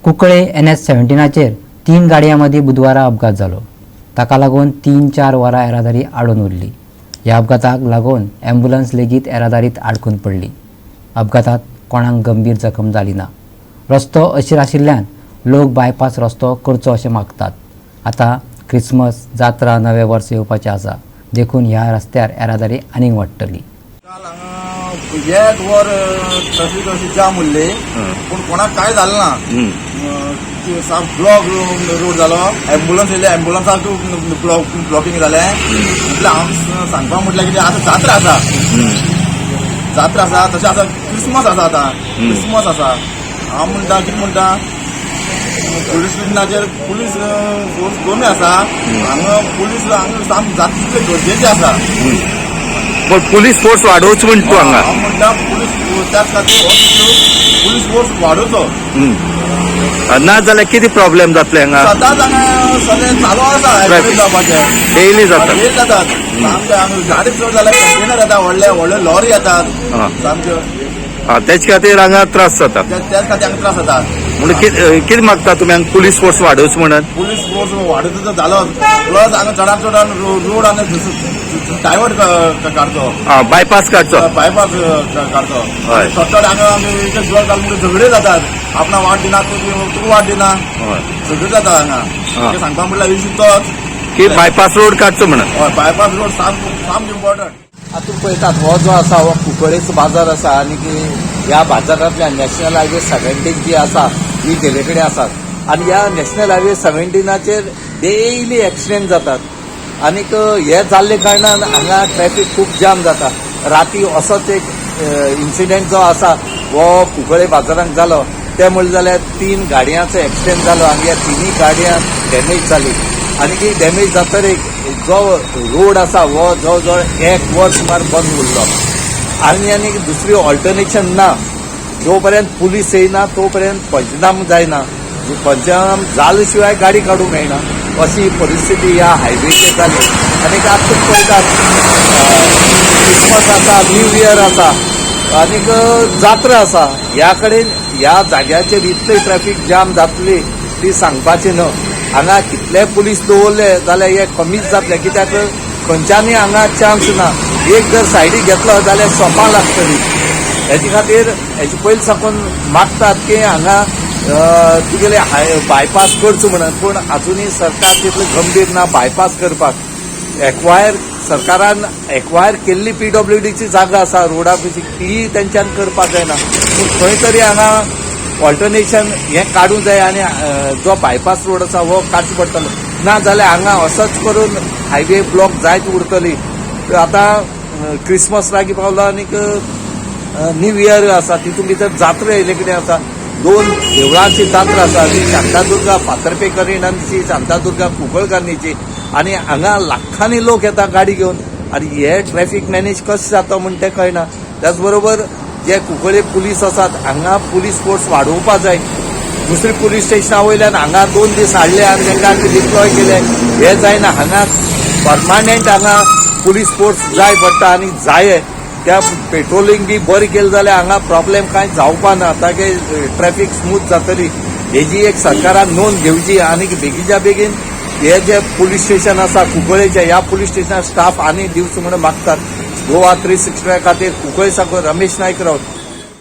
Cuncolim NH 17चेर 3 गाडयां मदीं बुधवारा अपघात जालो. ताका लागून 3-4 वरां येरादारी आडून उरली. ह्या अपघाताक लागून ॲम्ब्युलन्स लेगीत येरादारीत आडकून पडली. अपघातात कोणाक गंभीर जखम जाली ना. रस्तो अशीर आशिल्ल्यान लोक बायपास रस्तो करचो अशें मागतात. आतां क्रिसमस, जात्रा, नवें वर्स येवपाचें आसा, देखून ह्या रस्त्यार येरादारी आनीक वाडटली. काल हांगा एक वर ट्रॅफिक अशी जाम उरली, पूण कोणाक कांय जालें ना. साप ब्लॉक रोड जालो. ॲम्ब्युलन्स येयले, ॲम्ब्युलन्साक ब्लॉकिंग जालें. म्हटल्यार हांव सांगपाक म्हटल्यार कितें, आतां जात्रा आसा, जात्रा आसा, तशें आतां क्रिसमस आसा, आतां क्रिसमस आसा. हांव म्हणटा कितें म्हणटा, पुलीस स्टेशनाचेर पुलीस फोर्स कमी आसा हांगा. पुलीस हांगा सामकें जाता तितले गरजेचे आसा. पण पुलीस फोर्स वाडोवच म्हण तूं हांगा. हांव म्हणटा पुलीस त्याच खातीर हो इश्यू पुलीस फोर्स वाडोवचो. ना जाल्यार कितें प्रॉब्लेम जातले हांगा? सदांच हांगा सगळें चालू आसा Traffic. ऍक्सिडंट जावपाचें. डेली जाता. डेली जातात सामके. हांगा गाडी चड जाल्यार कंटेनर येता, व्हडले व्हडले लॉरी येतात सामक्यो. तेच खातीर हांगा त्रास जाता. त्याच खातीर हांगा त्रास जाता. म्हणून कितें मागता तुमी हांगा, पुलीस फोर्स वाडोवच म्हणून? पुलीस फोर्स वाडोवचो तर जालोच, प्लस हांगा चडान चडान रोड आनी डायवर्ट काडचो. बायपास काडचो. बायपास काडचो. चड चड हांगा आमी ब्लॉक जाले म्हणून झगडे जातात. आपणा वाट दिना, तुका वाट दिना, झगडे जाता हांगा. तें सांगपा म्हटल्यार इश्यू तोच की बायपास रोड काडचो म्हणून. हय, बायपास रोड सामको सामको इम्पॉर्टंट. आतां तुमी पळयतात, हो जो आसा हो कुंकळेचो बाजार आसा आनी ह्या बाजारांतल्यान नॅशनल हायवे 17 जी आसा ही गेले कडेन आसात आनी ह्या नॅशनल हायवे 17चेर डेली एक्सिडेंट जातात आनीक हे जाल्ले कारणान हांगा ट्रॅफिक खूब जाम जाता. राती असोच एक इन्सिडेंट जो आसा हो कुंकळे बाजारांत जालो. ते म्हणलें जाल्यार 3 गाडयांचो एक्सिडेंट जालो आनी ह्या तिनूय गाडयांक डॅमेज जाली आनी ती डॅमेज जातरीक जो रोड आसा हो जवळ जवळ 1 वर सुमार बंद उरलो आनी आनी दुसरी ऑल्टरनेशन ना. जो पर्यंत पुलीस येयना तो पर्यंत पंचनाम जायना, पंचनाम जाले शिवाय गाडी काडूंक मेळना अशी परिस्थिती ह्या हायवेचेर जाली. आनी आतां तुमी पळयतात, क्रिसमस आसा, न्यू इयर आसा आनीक जात्रा आसा. ह्या कडेन ह्या जाग्याचेर इतली ट्रॅफिक जाम जातली ती सांगपाची न्हू. हांगा कितले पुलीस दवरले जाल्यार हे कमीच जातले, कित्याक खंयच्यानूय हांगा चान्स ना. एक जर सायडीक घेतलो जाल्यार सोपां लागतली. हेजे खातीर हेजे पयलीं साकून मागतात की हांगा तुगेले बायपास करचो म्हणून, पूण आजुनूय सरकार तितलें गंभीर ना बायपास करपाक. एक्वायर सरकारान एक्वायर केल्ली PWDची जागा आसा रोडा कुशीक, तीय तेंच्यान करपाक जायना. पूण खंय तरी हांगा ऑल्टरनेशन हें काडूंक जाय आनी जो बायपास रोड आसा हो काडचो पडटलो. ना जाल्यार हांगा असोच करून हायवे ब्लॉक जायत उरतली. आतां क्रिसमस लागीं पावला आनीक न्यू इयर आसा, तितून भितर जात्रा येयल्ले कडेन आसा. 2 देवळांची जात्रा आसा, ती शांतादुर्गा फातर्पेकरीण आनी ती शांतादुर्गा कुंकळकान्नीची. आनी हांगा लाखांनी लोक येता गाडी घेवन आनी हे ट्रॅफिक मॅनेज कशें जाता म्हण तें कळना. त्याच बरोबर जे कुंकळे पुलीस आसात हांगा पुलीस फोर्स वाडोवपा जाय. दुसरी पुलीस स्टेशना वयल्यान हांगा 2 दीस हाडले आनी तांकां आमी डिप्लॉय केले, हे जायना. हांगा परमानंट हांगा पुलीस फोर्स जाय पडटा आनी जाय. त्या पेट्रोलिंग बी बरें केलें जाल्यार हांगा प्रॉब्लेम कांय जावपा ना, ताके ट्रॅफिक स्मूथ जातली. हेजी एक सरकारान नोंद घेवची आनी बेगीच्या बेगीन हे जे पुलीस स्टेशन आसा कुंकळेचे, ह्या पुलीस स्टेशनार स्टाफ आनी दिवचो म्हणून मागतात. गोवा 365 खातीर कुंकळे साकून रमेश नायक रावत.